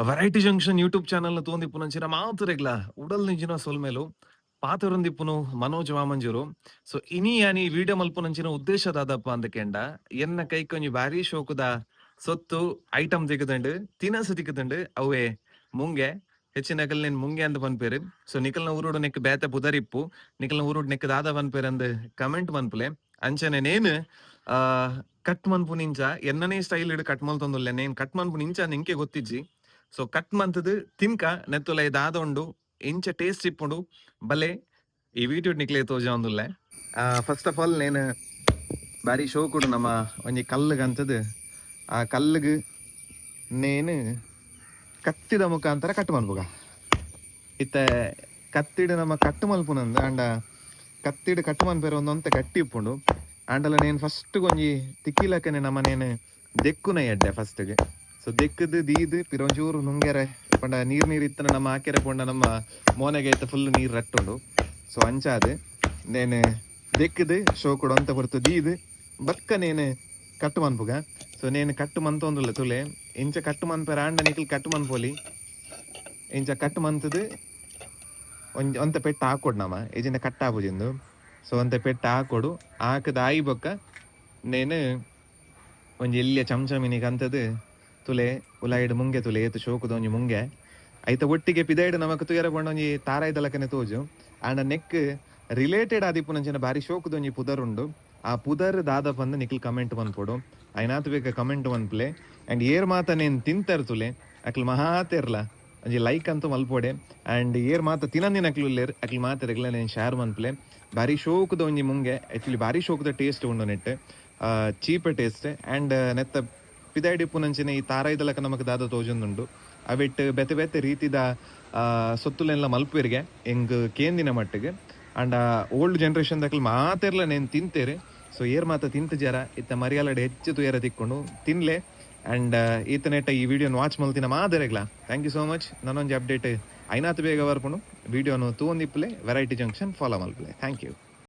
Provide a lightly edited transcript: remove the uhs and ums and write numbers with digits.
Variety junction YouTube channel ತೂವೊಂದಿಪ್ಪುನಂಚಿನ ಮಾತೆರೆಗ್ಲ ಉಡಲ್ ನಿಂಚಿನ ಸೊಲ್ಮೆಲು. ಪಾತೆರೊಂದಿಪ್ಪುನು ಮನೋಜ್ ವಾಮಂಜೂರು. ಸೊ ಇನಿ ಯಾನ್ ಈ ವಿಡಿಯೋ ಮಲ್ಪುನಂಚಿನ ಉದ್ದೇಶ ದಾದಪ್ಪ ಅಂದಕೆಂಡ, ಎನ್ನ ಕೈಕೊಂಜಿ ಬಾರಿ ಶೋಕುದ ಸೊತ್ತು ಐಟಮ್ ತಿಕ್ಕುದುಂಡು, ತಿನಸು ತಿಕ್ಕುದುಂಡು. ಅವೇ ಮುಂಗೆ. ಹೆಚ್ಚಿನಕಲ್ ನೆನ್ ಮುಂಗೆ ಅಂದ್ ಪನ್ಪೆರ್. ಸೊ ನಿಕಲ್ನ ಊರುಡು ನೆಕ್ ಬೇತೆ ಪುದರಿಪ್ಪು, ನಿಕಲ್ನ ಊರುಡು ನೆಕ್ ದಾದ ಪನ್ಪೆರ್ ಅಂದ್ ಕಮೆಂಟ್ ಮನ್ಪುಲೆ. ಅಂಚನೆ ನೇನ್ ಕಟ್ ಮನ್ಪುನಿಂಚ ಎನ್ನನೇ ಸ್ಟೈಲ್ ಇಡ್ ಕಟ್ ಮಲ್ತೊಂದುಲ್ಲೆ. ನೇನ್ ಕಟ್ ಮನ್ಪುನಿಂಚ ಎಂಕೆ ಗೊತ್ತಿಜ್ಜಿ. ಸೊ ಕಟ್ ಮಂತುದು ತಿನ್ಕ, ನೆತ್ತುಲ ದಾದ ಉಂಡು, ಇಂಚ ಟೇಸ್ಟ್ ಇಪ್ಪುಂಡು, ಬಲೆ ಈ ವಿಡಿಯೋ ನಿಕ್ಲೆ ತೋಜಾವೊಂದುಲ್ಲೆ. ಫಸ್ಟ್ ಆಫ್ ಆಲ್ ನೇನು ಬಾರಿ ಶೋಕುಡು ನಮ್ಮ ಒಂಜಿ ಕಲ್ಲುಗ್ ಅಂತದು, ಆ ಕಲ್ಲುಗ್ ನೇನು ಕತ್ತಿದ ಮುಖಾಂತರ ಕಟ್ ಮನ್ಪುಗ. ಇತ್ತೆ ಕತ್ತಿಡ್ ನಮ್ಮ ಕಟ್ ಮಲ್ಪುನಂದು ಆಂಡ ಕತ್ತಿಡ್ ಕಟ್ ಮನ್ಪೆರೆ ಒಂದೊಂತೆ ಗಟ್ಟಿ ಇಪ್ಪುಂಡು. ಆಂಡಲ ನೇನು ಫಸ್ಟ್ ಒಂಜಿ ತಿಕ್ಕಿಲಕ್ಕನೆ ನಮ್ಮ ನೇನು ದೆಕ್ಕುನ ಎಡ್ಡೆ ಫಸ್ಟ್ಗೆ. ಸೊ ದೆಕ್ಕದು ದೀದ್ ಪಿರ ಒಂಚೂರು ನುಂಗೆರೆ ಪಂಡ ನೀರ್ ನೀರ್ ಇತ್ತನ ನಮ್ಮ ಆಕೆರೆ ಪೋಂಡ ನಮ್ಮ ಮೋನೆಗೆ ಐತ ಫುಲ್ ನೀರ್ ರಟ್ಟುಂಡು. ಸೊ ಅಂಚಾದ್ ನೇನು ದೆಕ್ಕದು ಶೋಕುಡು ಅಂತ ಹೊರ್ತು ದೀದ್ ಬಕ್ಕ ನೇನು ಕಟ್ ಮನ್ಪುಗ. ಸೊ ನೇನು ಕಟ್ ಮಂತೊಂದುಲ್ಲ ತುಲೆ, ಇಂಚ ಕಟ್ ಮನ್ಪೆರೆ ಆಂಡ ನಿಕಲ್ ಕಟ್ ಮನ್ಪೊಲಿ. ಇಂಚ ಕಟ್ ಮಂತದು ಒಂಜಿ ಒಂತೆ ಪೆಟ್ಟು ಹಾಕೊಡು ನಮ, ಇಜಿಂಡ ಕಟ್ ಆಪುಜಿಂದು. ಸೊ ಒಂತೆ ಪೆಟ್ಟು ಹಾಕೊಡು. ಹಾಕದ ಆಯಿ ಬೊಕ್ಕ ನೇನು ಒಂಜಿ ಎಲ್ಯ ಚಮಚ ಮಿನಿಕ್ ಅಂತದು ತುಲೆ, ಉಲಾಯಿಡ್ ಮುಂಗೆ ತುಲೆ, ಏತು ಶೋಕುದ ಒಂಜಿ ಮುಂಗೆ. ಐತ ಒಟ್ಟಿಗೆ ಪಿದೈಡ್ ನಮಕ್ ತುಯರ ಪಂಡ ಒಂಜಿ ತಾರಾಯ್ದ ಲಕನೆ ತೋಜು. ಆಂಡ ನೆಕ್ ರಿಲೇಟೆಡ್ ಆದಿಪ್ಪುನಂಚಿನ ಬಾರಿ ಶೋಕುದ ಒಂಜಿ ಪುದರ್ ಉಂಡು. ಆ ಪುದರ್ ದಾದ ಪಂದ್ ನಿಕಲ್ ಕಮೆಂಟ್ ಮನ್ಪೊಡು. ಐನಾತ್ ಬೇಗ ಕಮೆಂಟ್ ಮನ್ಪುಲೆ. ಅಂಡ್ ಏರ್ ಮಾತ ನೇನ್ ತಿಂತರ್ ತುಲೆ, ಅಕ್ಲ್ ಮಹಾತೆರ್ಲ ಒಂಜಿ ಲೈಕ್ ಅಂತೂ ಮಲ್ಪೊಡೆ. ಅಂಡ್ ಏರ್ ಮಾತ ತಿನಂದಿನಕ್ಲು ಉಲ್ಲೆರ್, ಅಕ್ಲ್ ಮಾತೆರೆಗ್ಲ ನೇನ್ ಶೇರ್ ಮನ್ಪುಲೆ. ಬಾರಿ ಶೋಕುದ ಒಂಜಿ ಮುಂಗೆ. ಆಕ್ಚುಲಿ ಬಾರಿ ಶೋಕುದ ಟೇಸ್ಟ್ ಉಂಡು ನೆಟ್, ಚೀಪ್ ಟೇಸ್ಟ್. ಅಂಡ್ ನೆತ್ತ ಪಿದಾಯ್ಡ್ ಇಪ್ಪುನಂಚಿನ ಈ ತಾರಾಯ್ದ ಲಕ ನಮಕ್ ದಾದ ತೋಜೊಂದುಂಡು, ಅವೆಟ್ ಬೇತೆ ಬೇತೆ ರೀತಿದ ಸೊತ್ತುಲೆನ್ಲ ಮಲ್ಪುವೆರ್ಗೆ ಎಂಕ್ ಕೇಂದಿನ ಮಟ್ಟಿಗೆ. ಆಂಡ ಓಲ್ಡ್ ಜನರೇಷನ್ ದಕಲ್ ಮಾತೆರ್ಲ ನೇನ್ ತಿಂತೇರು. ಸೊ ಏರ್ ಮಾತ ತಿಂತ ಜರ ಇತ್ತ ಮರಿಯಾಲಡ್ ಹೆಚ್ಚು ತುಯರ ತಿಕ್ಕೊಂಡು ತಿನ್ಲೆ. ಅಂಡ್ ಈತನೆಟ್ಟ ಈ ವಿಡಿಯೋನ ವಾಚ್ ಮಲ್ತಿನ ಮಾತೆರೆಗ್ಲ thank you so much. ನನೊಂಜಿ ಅಪ್ಡೇಟ್ ಐನಾತ್ ಬೇಗ ಬರ್ಪುಂಡು. ವಿಡಿಯೋನು ತೂವೊಂದಿಪ್ಪುಲೆ, ವೆರೈಟಿ ಜಂಕ್ಷನ್ ಫಾಲೋ ಮಲ್ಪುಲೆ. Thank you.